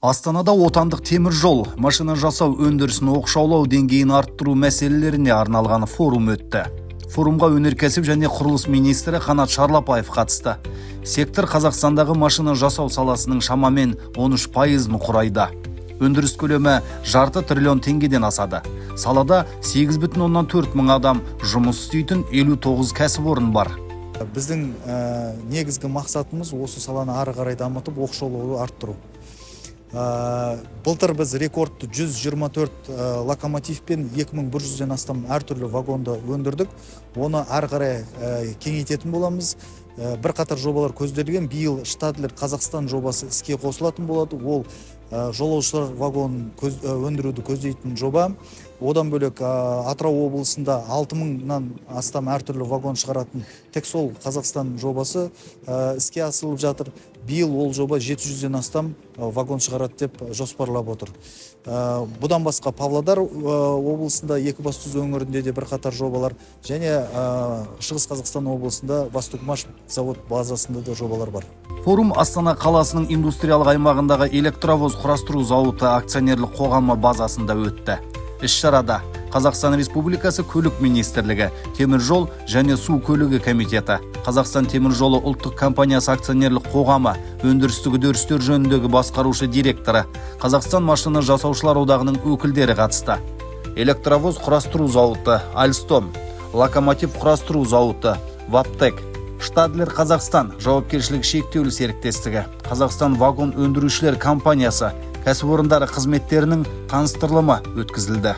Астанада отандық темір жол машина жасау өндірісін оқшаулау деңгейін арттыру мәселелеріне арналған форум өтті. Форумға өнеркәсіп және құрылыс министрі Қанат Шарлапаев қатысты. Сектор Қазақстандағы машина жасау саласының шамамен 13 пайызын құрайды. Өндіріс көлемі жарты триллион теңгеден асады. Салада 8,4 мың адам жұмыс істейтін 59 кәсіпорын бар. Біздің негізгі мақсатымыз – осы саланы ары қарай дамытып, оқшаулауды арттыру. Былтыр біз рекордты 124 локомотив пен 2100-ден астам әртүрлі вагонды өндірдік. Оны ары қарай кеңейтетін боламыз. Бірқатар жобалар көзделген. Биыл «Штадлер Қазақстан» жобасы іске қосылатын болады. Ол жолаушылар вагонын өндіруді көздейтін жоба. Одан бөлек, Атырау облысында 6000-нан астам әртүрлі вагон шығаратын «Тексол Қазақстан» жобасы іске асырылып жатыр. Биыл ол жоба 700-ден астам вагон шығарады деп жоспарлап отыр. Бұдан басқа, Павлодар облысында, Екібастұз өңірінде де бірқатар жобалар және Шығыс Қазақстан облысында «Востокмаш» завод базасында да жобалар бар. Форум Астана қаласының индустриялық аймағындағы «Электровоз құрастыру зауыты» акционерлік қоғамы базасында өтті. Іс-шарада Қазақстан Республикасы Көлік министрлігі, Темір жол және су көлігі комитеті, Қазақстан темір жолы ұлттық компаниясы акционерлік қоғамы өндірістік үдерістер жөніндегі басқарушы директоры, Қазақстан машина жасаушылар одағының өкілдері қатысты. «Электровоз құрастыру зауыты», «Альстом», локомотив құрастыру зауыты, «Вабтек», «Штадлер Қазақстан» жауапкершілігі шектеулі серіктестігі, Қазақстан вагон өндірушілер компаниясы кәсіпорындары қызметтерінің таныстырылымы өткізілді.